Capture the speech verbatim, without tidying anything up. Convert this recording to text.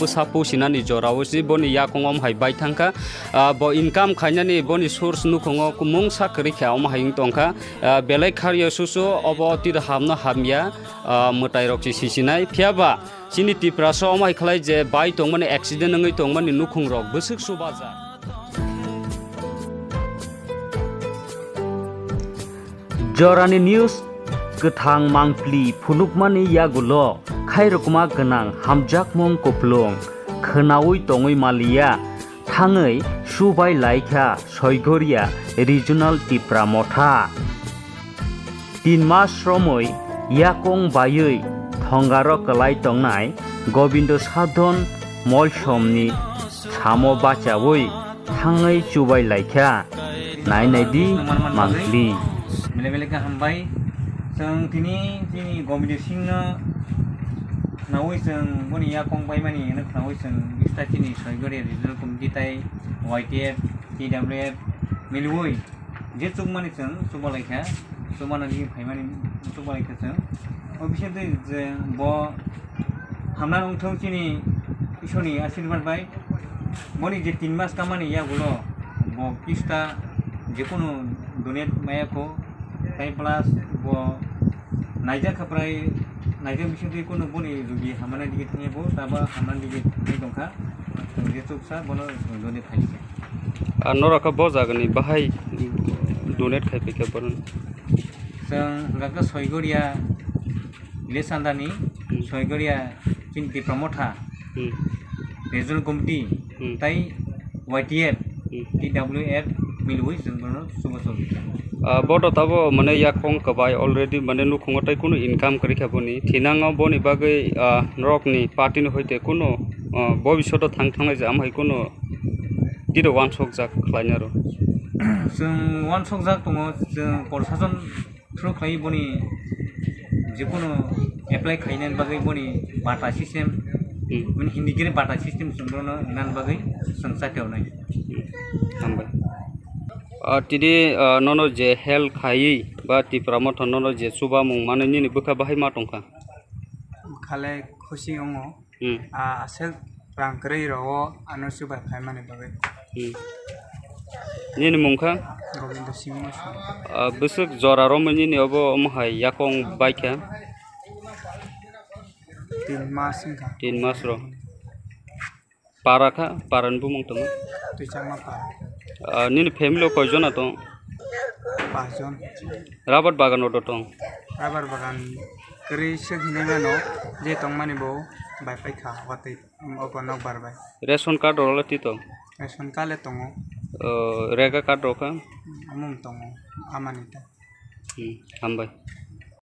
Sapu sinani jorao si boni yakung om hai bai thangkha. Ah, bo income khainani boni source nukhungo kumung sa kwrwi kha om hai wng tongkha. Ah, belai kharyo susu obo tira hamno hamya, ah, mwtai rok si sisinai. Phiya ba chini Tiprasa om hai khlai je bai tongmani accident wngwi tongmani nukhung rok bwswk subajak. Jorani news kwthang mangpli phunukmani yagulo khairokma gwnang hamjakmung kuplung khwnaui tongwi maliya thangwi subai laikha Soigoria Regional Tipra Motha. Tin mas romwi yakung baiwi thongaro kwlai tongnai Gobindo Sadhon Molsomni samo bachaui thangwi chubai laikha. Nai nai di mangpli. Bele bele khe hambai. Chwng tini chini Gobindo Singh no naui chwng boni yakung baimani hwnwi khwnaui chwng bista chini Soigoria Regional Committee tai Y T F, T W F miliui je chukmani chwng chukma laikha, chukmani phaimani chukma laikha chwng. O bisingtwi je bo hamna wngthok chini Ishorni asirwad bai. Boni je tin mas kamani yagulo bo kista jekunu donate maya kho, tai plus bo naijak kha prai, naijak bisingtwi kunu boni rugi hamani digi thangya bo, taba hamani digi thangwi tongkha. Chwng je chuksa bono donate khaikha. Ah, norok kha bo jagani bahai donate khai phaikha bono. Chwng hwnkha khe Soigoria Lesandani, Hmm. Soigoria chini Tipra Motha, Hmm. Regional Committee, Hmm. tai Y T F, Hmm. T W F miliui chwng bono chuba chubi. Ah, boto tabo mane yakung kwbai already mane nukhungo tai kunu income kwrwi kha boni. Thinango boni bagwi, ah, norokni party ni hoite kunu, ah, bobishoto thang thangnai je amhai kunu tiro wansokjak khlainaro. Chwng wansokjak tongo, chwng prosason through khlai boni jekunu apply khainani bagwi boni bata system, Hmm. boni Hindi khe bata system chwng bono nan bagwi chwng chateonai. Hmm. Hambai. Ah, tini, ah, nono je help khaiwi ba Tipra Motha nono je chubamung manwi nini bwkha bahai ma tongkha? Bwkhale khusi wngo. Hmm. Ah, aswk rang kwrwi rogo ano chubai phaimani bagwi. Hmm. Nini mung kha? Gobindo Singh Mosong. Ah, bwswk jora romwi nini obo omo hai yakung bai kha? Tin mas wngkha. Tin mas ro. Para kha, para ni bumung tongma? Twichangma para. Ah, nini family o koi jona tong? Pas jon. Rabar bagan o do tong? Rabar bagan kwrwi swk hinwi mano, je tongmani bo bai paikha watwi. Obo nokbar bai. Ration card rok le twi tong? Ration card le tongo. O, rega card rok kha? Omo tongo, amani ta. Hmm, hambai.